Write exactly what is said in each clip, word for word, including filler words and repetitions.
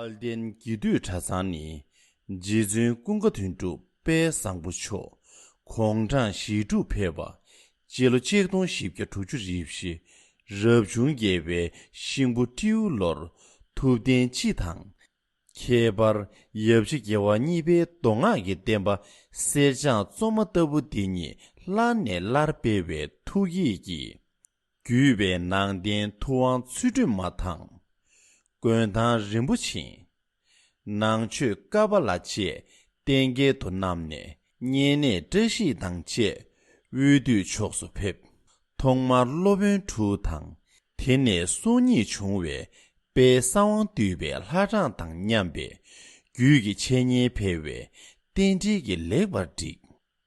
དཔལ་ལྡན་དགེ་འདུན་གྲྭ་ཚང་ནི་རྗེ་བཙུན་ཀུན་དགའ་དོན་གྲུབ་དཔལ་བཟང་པོ་མཆོག་གུང་གྲངས་བཞི་དྲུག་ཕེབས་པ། སྤྱི་ལོ་ཆིག་སྟོང་བཞི་བརྒྱ་དྲུག་ཅུ་རེ་བཞི། རབ་བྱུང་བརྒྱད་པའི་ཤིང་ཕོ་སྤྲེའུ་ལོར་ཐུབ་བསྟན་སྤྱི་དང་། ཁྱད་པར་ཡབ་རྗེ་རྒྱལ་བ་གཉིས་པའི་མདོ་སྔགས་ཀྱི་བསྟན་པ་གསེར་སྦྱངས་བཙོ་མ་ལྟ་བུ་འདི་ཉིད་སླར་ནས་སླར་སྤེལ་བའི་ཐུགས་བསྐྱེད་ཀྱིས། བརྒྱུད་པའི་ནང་རྟེན་ཐུབ་དབང་ཚུལ་ཁྲིམས་མ་དང་། མགོན་ཐང་རིན་པོ་ཆེ། ནང་ཆོས་ཀ་པ་ལ་བཅས་གཏན་འཁེལ་དུ་བསྣམས་ནས་བསྙེན་གནས་བཀྲ་ཤིས་དང་བཅས་དབུས་སྟོད་ཕྱོགས་སུ་ཕེབས། ཐོག་མར་སློབ་དཔོན་དྲུག་དང་། དེ་ནས་སྲོག་ཉིད་བྱུང་བའི་དཔལ་གསང་བ་འདུས་པའི་ལྷ་གྲངས་དང་མཉམ་པའི་རྒྱུད་ཀྱི་འཆད་ཉན་ཕེབས་པས་རྟེན་འབྲེལ་གྱིས་ལེགས་པར་འགྲིག།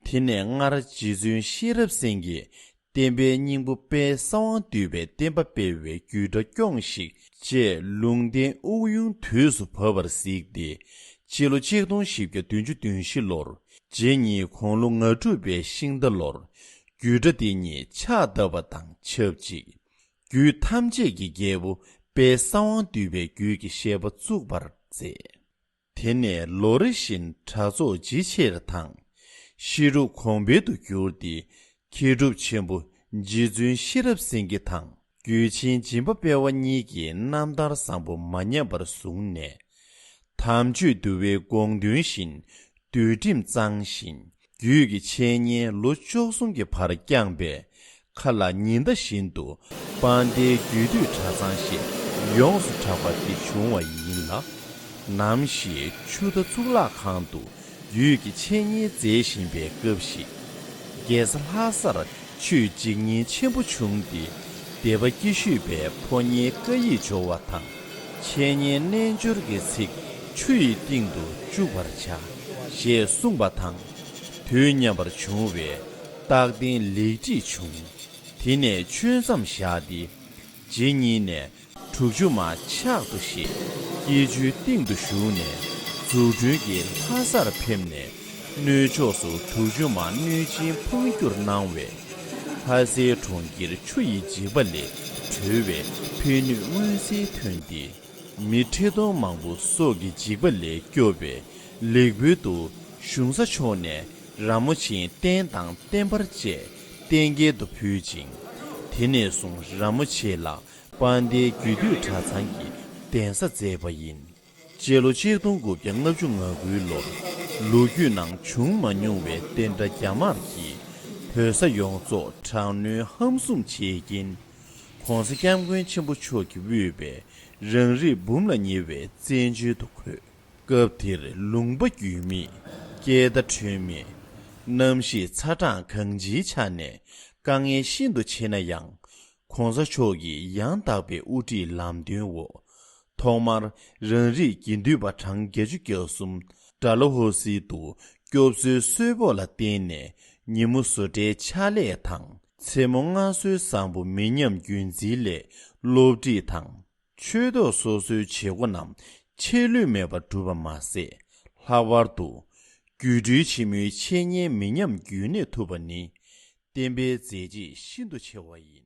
དེ་ནས་སྔར་རྗེ་བཙུན་ཤེས་རབ་སེང་གེས་བསྟན་པའི་སྙིང་པོ་དཔལ་གསང་བ་འདུས་པའི་བསྟན་པ་སྤེལ་བའི་རྒྱུད་གྲྭ་སྐྱོངས་ཤིག་ཅེས་ལུང་བསྟན་དབུགས་དབྱུང་དུས་སུ་བབས་པར་གཟིགས་ཏེ། སྤྱི་ལོ་ཆིག་སྟོང་བཞི་བརྒྱ་བདུན་ཅུ་དོན་བཞི་ལོར་རྗེ་ཉིད་དགུང་ལོ་ང་དྲུག་པའི་ཤིང་རྟ་ལོར་རྒྱུད་གྲྭ་འདི་ཉིད་ཕྱག་བཏབ་པ་དང་ཆབས་ཅིག་རྒྱུད་ཐམས་ཅད་ཀྱི་རྒྱལ་པོ་དཔལ་གསང་བ་འདུས་པའི་རྒྱུད་ཀྱི་བཤད་པ་བཙུགས་པར་མཛད། དེ་ནས་ལོ་རེ་བཞིན་གྲྭ་ཚོགས་ཇེ་ཆེར་དང་། ཤེས་རབ་གོང་འཕེལ་དུ་གྱུར་ཏེ། མཁས་གྲུབ་ཆེན་པོ་རྗེ་བཙུན་ཤེས་རབ་སེང་གེ་དང་རྒྱུད་ཆེན་སྦྱིན་པ་དཔལ་བ་གཉིས་ཀྱི་རྣམ་ཐར་བཟང་པོ་མ་ཉམས་པར་བཟུང་ནས། དམ་ཆོས་འདུལ་བའི་དགོངས་དོན་བཞིན་འདུལ་ཁྲིམས་གཙང་ཞིང་རྒྱུད་ཀྱི་འཆད་ཉན་ལོ་བཅུ་གསུམ་གྱི་བར་བསྐྱངས་པས། མཁའ་ལ་ཉི་ཟླ་བཞིན་དུ་དཔལ་ལྡན་རྒྱུད་སྟོད་གྲྭ་ཚང་ཞེས་ཡོངས་སུ་གྲགས་པ་འདི་བྱུང་བ་ཡིན་ལ། ནམ་ཞིག་ཆུ་བདའ་གཙུག་ལག་ཁང་དུ་རྒྱུད་ཀྱི་འཆད་ཉན་མཛད་བཞིན་པའི་སྐབས་ཤིག་རྒྱལ་ས་ལྷ་སར་ཆོས་འཇིགས་ཉེན་ཆེན་པོ་བྱུང་སྟེ། སྡེ་པ་སྐྱིད་ཤོད་པའི་ཕོ་ཉའི་བཀའ་ཡིག་འབྱོར་བ་དང་། འཆད་ཉན་རྣལ་འབྱོར་གྱི་ཚིག་ཆུ་ཡི་གཏིང་དུ་བཅུག་པར་བྱ། ཞེས་གསུངས་པ་དང་། དུས་མཉམ་པར་བྱུང་བའི་རྟག་བརྟན་ལེགས་བྲིས་བྱུང་། དེ་ནས་ཆོས་མཚམས་བཞག་སྟེ། རྗེ་ཉིད་ནས་དྲུག་ཅུ་མ་ཕྱག་ཏུ་བཞེས། སྐྱེས་ཆུའི་གཏིང་དུ་ཞུགས་ནས་རྫུ་འཕྲུལ་གྱིས་ལྷ་སར་ཕེབས་ནས། སྣོད་ཕྱོགས་སུ་དྲུག་ཅུ་མ་གནོད་སྦྱིན་འཕང་བསྒྱུར་གནང་བས། ལྷ་སའི་གྲོང་ཁྱེར་ཆུ་ཡི་འཇིགས་པ་ལས་གྲོལ་བའི་ཕན་ནུས་མངོན་གསལ་ཐོན་ཏེ། མི་ཁྲི་སྟོང་མང་པོ་སྲོག་གི་འཇིགས་པ་ལས་སྐྱོབ་པའི་ལེགས་འབུལ་དུ། གཞུང་ས་ཕྱོགས་ནས་ར་མོ་ཆེའི་རྟེན་དང་བརྟེན་པར་བཅས་གཏན་འཁེལ་དུ་ཕུལ་ཅིང་། དེ་ནས་བཟུང་ར་མོ་ཆེ་ལ་དཔལ་ལྡན་རྒྱུད་སྟོད་གྲྭ་ཚང་གི་གདན་ས་མཛད་པ་ཡིན། སྤྱི་ལོ་ཆིག་སྟོང་དགུ་བརྒྱ་ལྔ་བཅུ་ང་དགུའི་ལོར་ལོ་རྒྱུས་ནང་བྱུང་མ་མྱོང་བའི་བསྟན་དགྲ་རྒྱ་དམར་གྱིས་བོད་ས་ཡོངས་རྫོགས་དྲག་གནོན་ཧམ་བཟུང་བྱས་རྐྱེན། ༸གོང་ས་༸སྐྱབས་མགོན་ཆེན་པོ་མཆོག་གིས་དབུས་པའི་རང་རིགས་འབུམ་ལ་ཉེ་བའི་བཙན་བྱོལ་དུ་འཁོད། སྐབས་དེར་ལུང་པ་རྒྱུས་མེད། སྐད་བརྡ་འཕྲོད་མེད། གནམ་གཤིས་ཚ་གྲང་གང་ཅིའི་ཆ་ནས་དཀའ་ངལ་ཤིན་ཏུ་ཆེ་ན་ཡང་། ༸གོང་ས་མཆོག་གིས་ཡང་དག་པའི་དབུ་ཁྲིད་ལམ་སྟོན་འོག་ཐོག་མར་རང་རིགས་དགེ་འདུན་པ་གྲངས་བརྒྱད་ཅུ་གྱ་གསུམ་ཌལ་ཧོ་སི་དུ་སྐྱོབ་གསོའི་གསོལ་ཕོགས་ལ་བརྟེན་ནས། ཉིན་མོ་བཟོ་གྲྭའི་ཕྱག་ལས་དང་། མཚན་མོ་སྔར་སྲོལ་བཟང་པོ་མི་ཉམས་རྒྱུན་འཛིན་སླད་སློབ་ཁྲིད་དང་། ཆོས་ཐོག་སོ་སོའི་བྱེད་སྒོ་རྣམས་ཆད་ལུས་མེད་པར་བསྒྲུབས་པ་མ་ཟད། ལྷག་པར་དུ། སྒྱུ་འཕྲུལ་ཆེན་མོའི་འཆད་ཉན་མི་ཉམས་རྒྱུན་གནས་ཐུབ་པ་ནི། བསྟན་པའི་མཛད་རྗེས་ཤིན་ཏུ་ཆེ་བ་ཡིན།